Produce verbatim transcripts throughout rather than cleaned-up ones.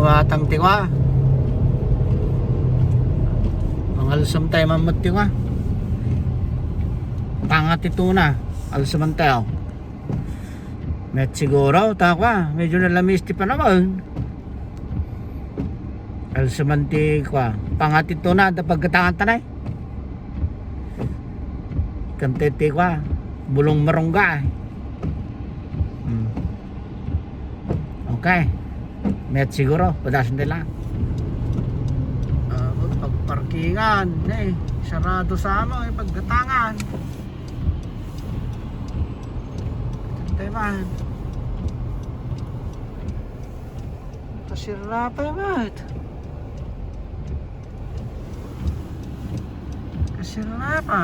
Watang ti kua. Mangalsem tayo man met ti kua. Pangati tuna. Alseman tayo. Met siguro, ta kua, medyo nalamis ti panawen. Alseman ti kua. Pangati tuna, da pagkatangan tanay. Kante ti kua. Bulong marungga. Hmm. Okay. Met siguro, padasen ti lang. Ah, pagparkingan, eh, sarado sa amo, eh, pagkatangan. Ito man. Kasira pa, mate. Kasira pa.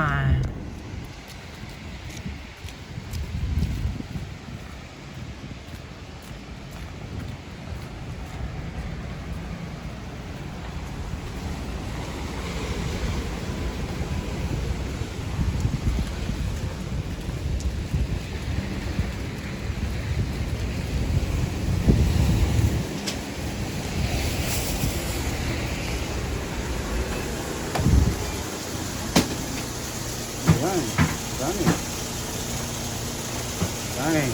Ayan. Dami. Dami.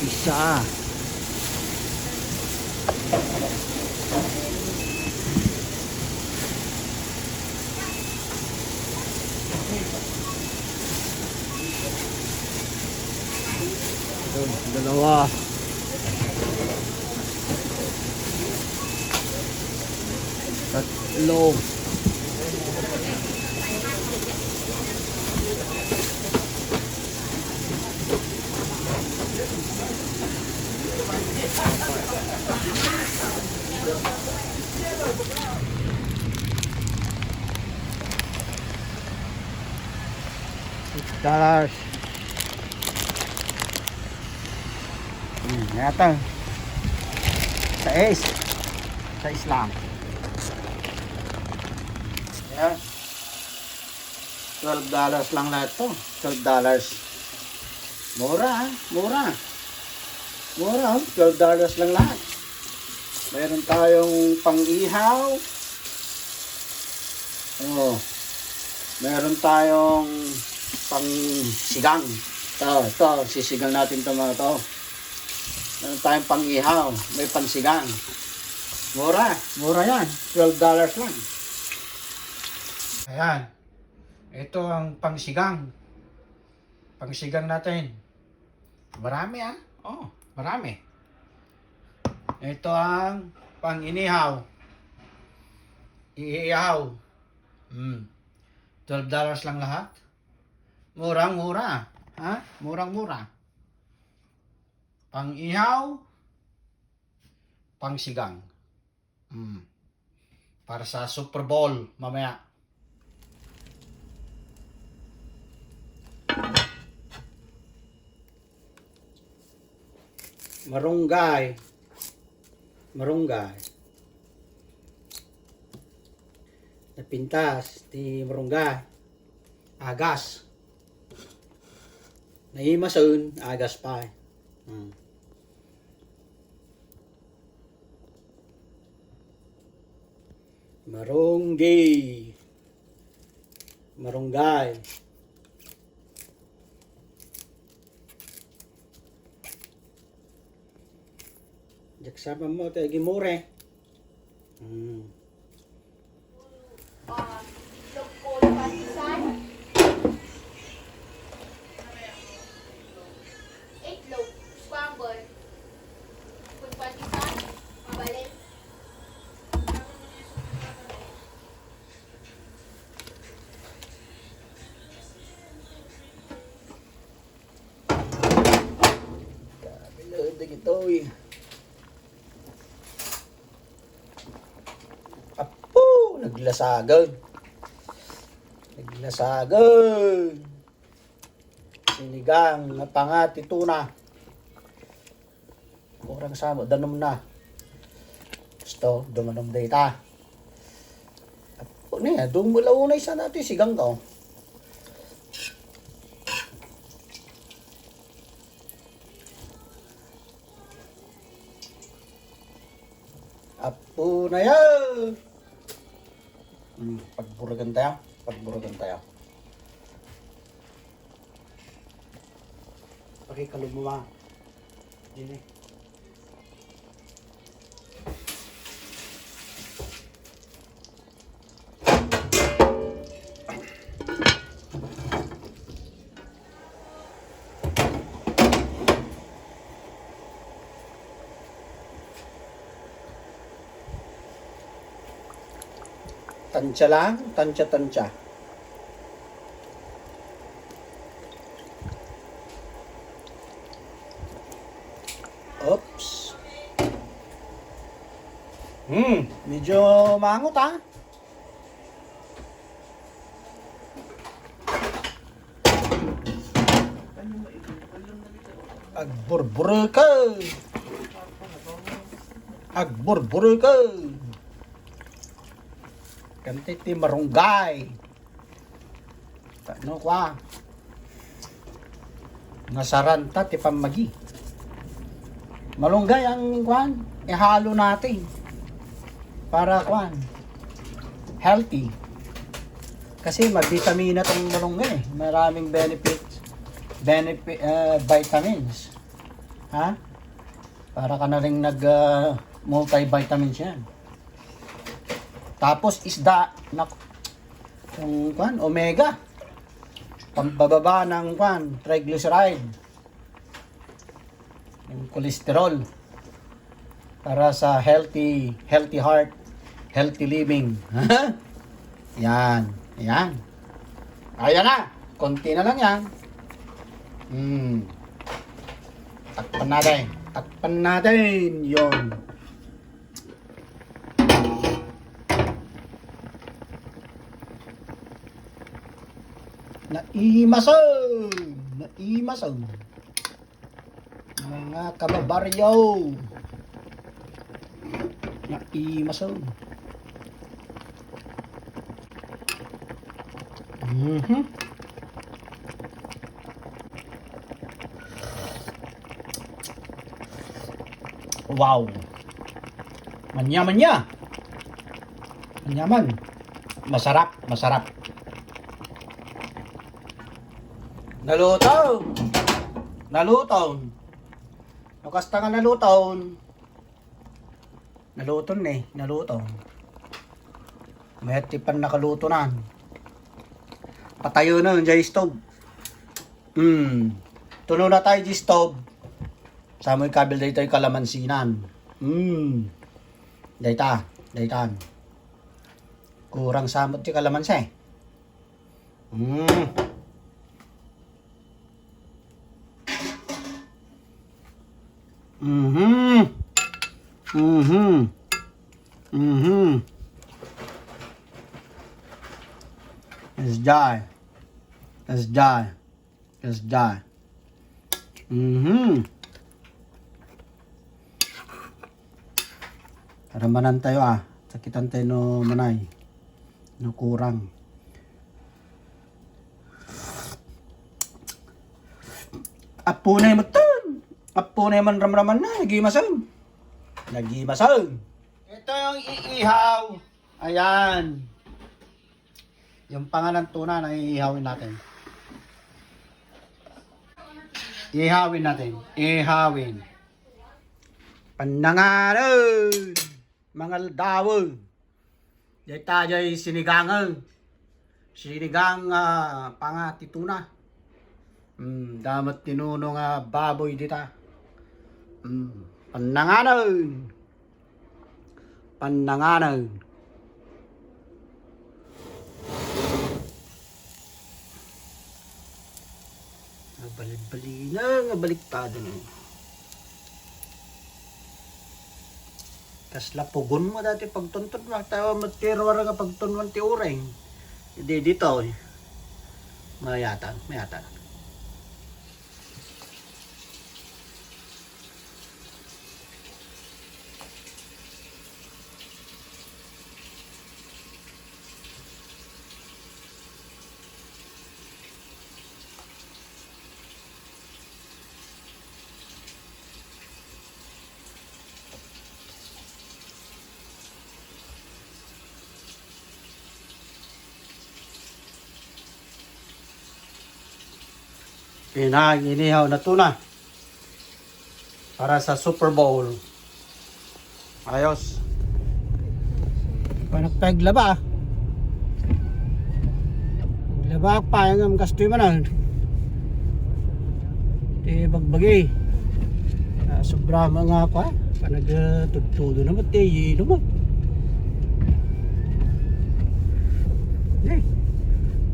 Isa. Ito, dalawa. Tatlo. Six dollars. Hmm, yata. Sais. Sais lang. Ayan. Twelve dollars lang lahat to. Twelve dollars. Mura, ah. Mura. Mura, oh. Twelve dollars lang lahat. Meron tayong pang-ihaw. Oh. Meron tayong pang-sigang. Ito, ito. Sisigang natin ito, mga to. Meron tayong pang-ihaw. May pang-sigang. Mura. Mura yan. Twelve dollars lang. Ayan. Ito ang pangsigang. Pangsigang natin. Marami, ah. Oh, marami. Ito ang pang-inihaw. Iihaw. Hmm. Twelve dollars lang lahat. Murang-mura. Ha? Murang-mura. Pang-ihaw. Pangsigang. Hmm. Para sa Super Bowl mamaya. Marunggay. Marunggay. Napintas ti marunggay. Agas. Naimasen, agas pay. Hmm. Marunggi. Marunggay. Diak sa mo, tayo gimure. Hmm. Ah, itlog ko, pandesal. Itlog, scramble. Kun pandesal, mabalin. Grabe, load na ito, eh. Apo, naglasagan. Naglasagan. Sinigang nga pangati tuna. Kurang sa danumna. Gusto, dumanum dayta. Apo, ne, dumula unay sa natin, sigang ka, oh. Apo na yan! Hmm, pagburugan tayo. Pagburugan tayo. Pakikalumuma. Dini. Tansya lang, tansya, tansya. Oops. Hmm, medyo mangot, ah. Agburbureka. Agburbureka. Kanti ti marunggay. Tano kwa. Nasaranta ti pammagi. Malunggay ang kwan, ihalo natin. Para kwan, healthy. Kasi mabitamina tong malunggay eh. Maraming benefits, benefit, ah, vitamins. Ha? Para ka na rin nag, ah, multivitamins yan. Tapos isda, nak-, yung kwan, omega. Pampababa ng kwan, triglyceride. Yung cholesterol. Para sa healthy, healthy heart, healthy living. Yan, yan. Ayan na, konti na lang yan. Hmm. Takpan natin. Takpan natin. Yun. Naimasan! Naimasan! Mga kababaryo! Naimasan! Mhm. Wow. Manya, manya. Manyaman. Masarap, masarap. Naluto. Naluto. No kasta nga naluto. Naluto ni, naluto. Mayat ti pannakalutonan. Patayo na, jay stove. Hmm. Tuno na tayo, jay stove. Samoy kabil daytoy kalamansinan. Hmm. Dayta, daytan. Kurang samot ti kalamansi. Hmm. Mhm. Mhm. Mhm. Let's die. Let's die. Let's die. Mhm. Ramanan tayo, ah. Sakitan tayo no manay. No kurang. Apo na yung matan. Apo na yung manramraman na. Nagimasan. Nagimasan. Ito yung iihaw. Ayan. Yung pangalan tuna na iihawin natin. Ihawin natin. Ihawin. Panangalan. Mga dawa. Dayta jay sinigangan. Sinigang, ah, panga ti tuna. Mm, damat tinuno nga baboy dita. Mm, pannanganan. Pannanganan. Nabalibali na, nga baliktado na. Kasla pugon mo dati pagtuntun, makatawa mo ti ruar nga pagtunwan ti uray. Di dito, eh. Mayatan, mayatan. Ina, inihaw na tuna para sa Super Bowl. Ayos. Panagpaglaba. Laba pa, ang gastoy manan. Ti bagbagi. Ah, sobra man nga ako, ah. Panag, ah, tudtudo na mo, ti, yelo mo. Eh,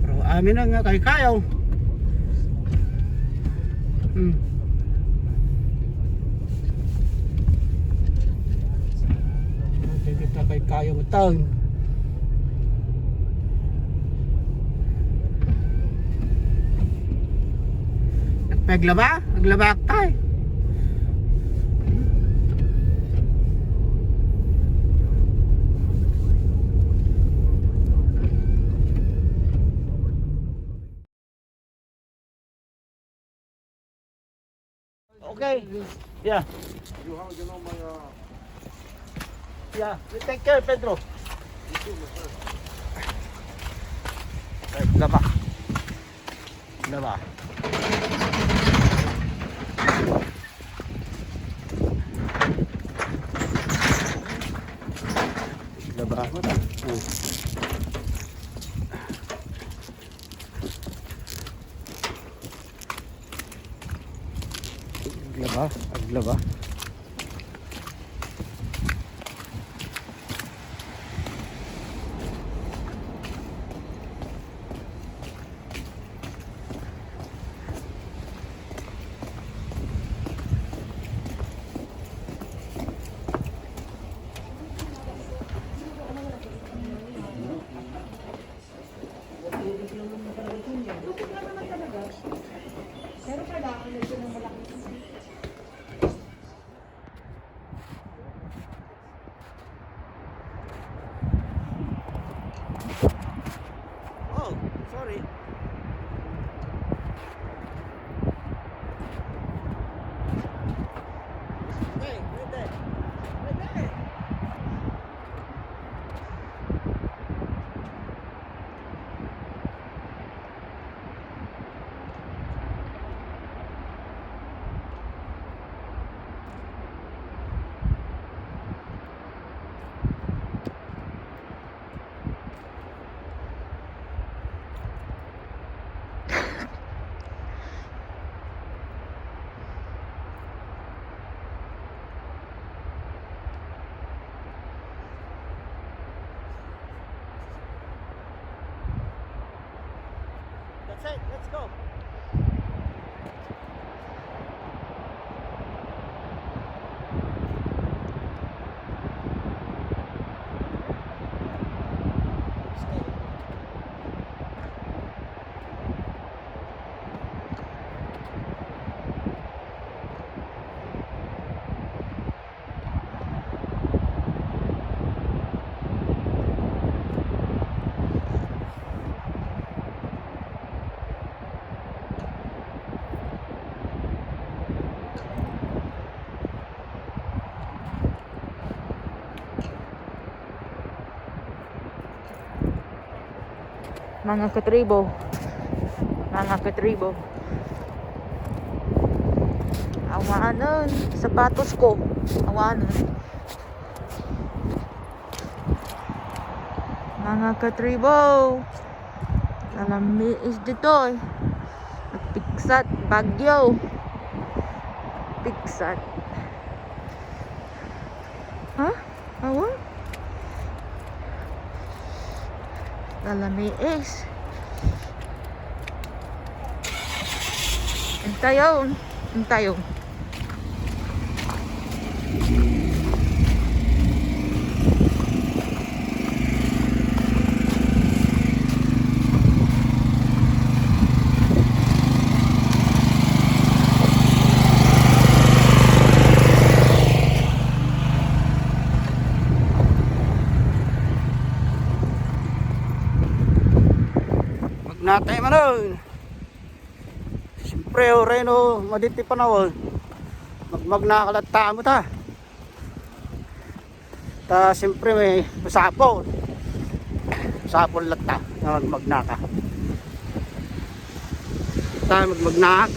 pero amin na nga kay kayo. Hmm. Kita kay kayo matang. Nagpaglaba? Naglaba tayo. Okay. Yeah. You have, you know, my, uh, Yeah. You take care, Pedro. Ay, laba. Laba. Laba. Oh. Aglaba, aglaba. Oh, sorry. Okay, pwede. Pwede. That's it. Let's go. Mga katribo. Mga katribo. Awanon. Sapatos ko. Awanon. Mga katribo. Lalamiis ditoy. Pigsat. Bagyo. Pigsat. Ha? Awa? Lalamiis. Intayon. Intayon. Magnatay manon. Siyempre, o, reno, maditi panawen. Magmagna ka latta mo ta. Ta, siyempre, may masapol. Masapol latta nga magmagna ka. Magmagnak.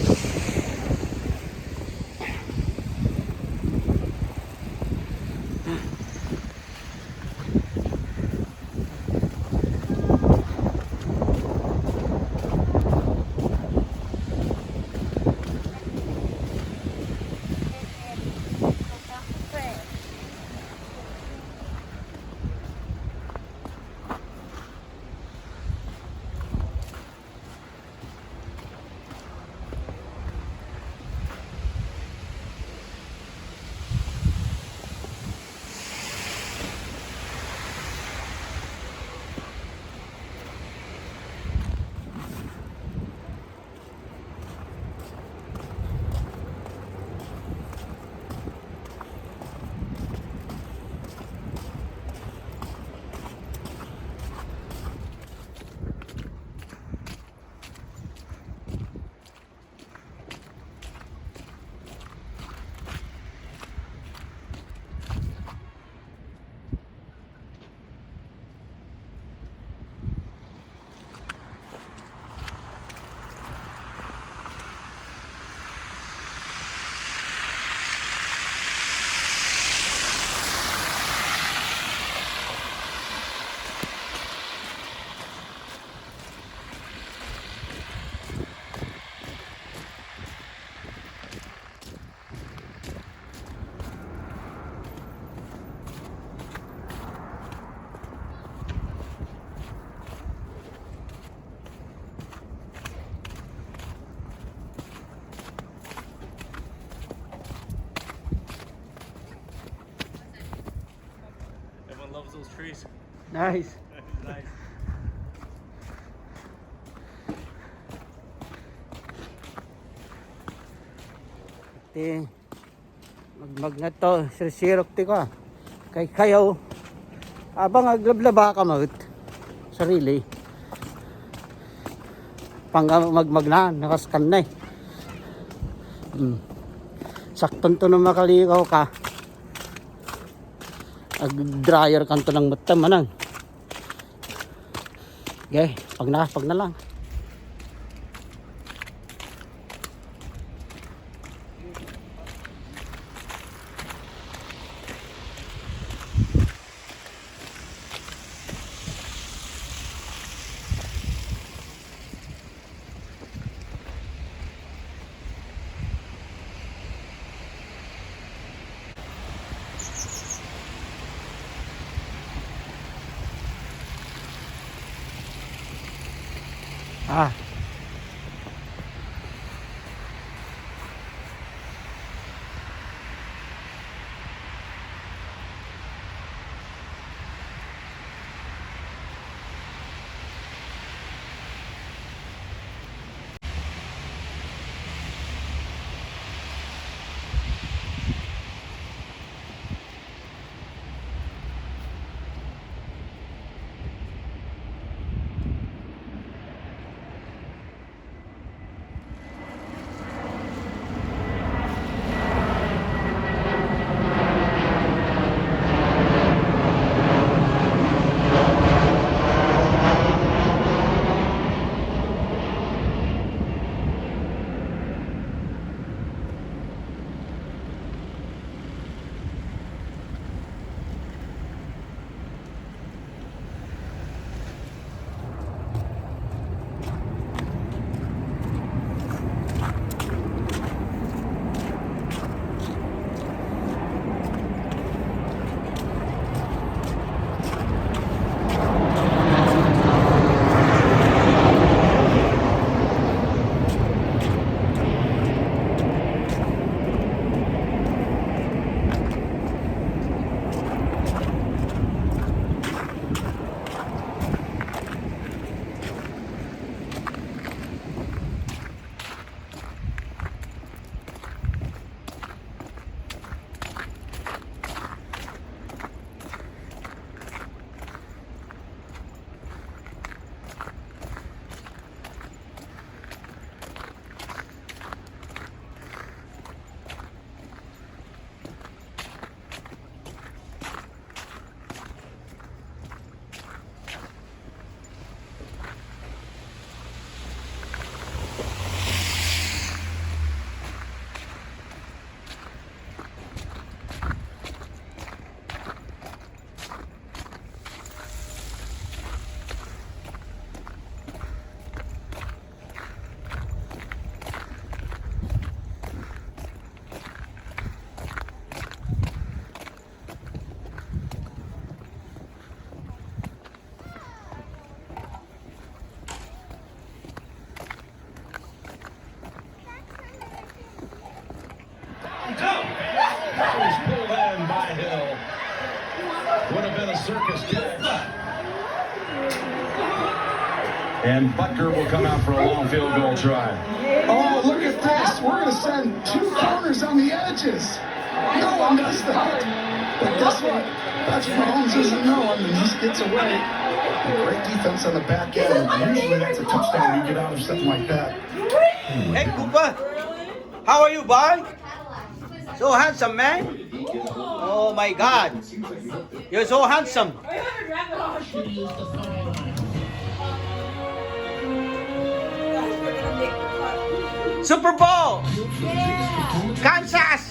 Everyone loves those trees. Nice. Nice. Ti magmagna to, sirsirok ti ko. Kay kayo, abang aglablaba ka maut. Sarili. Pang magmagna, nakaskan na eh. Hmm. Sakton to no makaligaw ka. Ag-dryer kanto ng mata manang. Okay, pag na, pag na lang. Ah. That was pulled in by Hill. Would have been a circus catch. And Butker will come out for a long field goal try. Oh, look at this. We're going to send two corners on the edges. No one does that. But guess what? Patrick Mahomes isn't known, and he gets away. Great defense on the back end. Usually that's a touchdown you get out of something like that. Hey, Koopa. How are you, boy? So handsome, man. Oh my God. You're so handsome. Super Bowl. Kansas.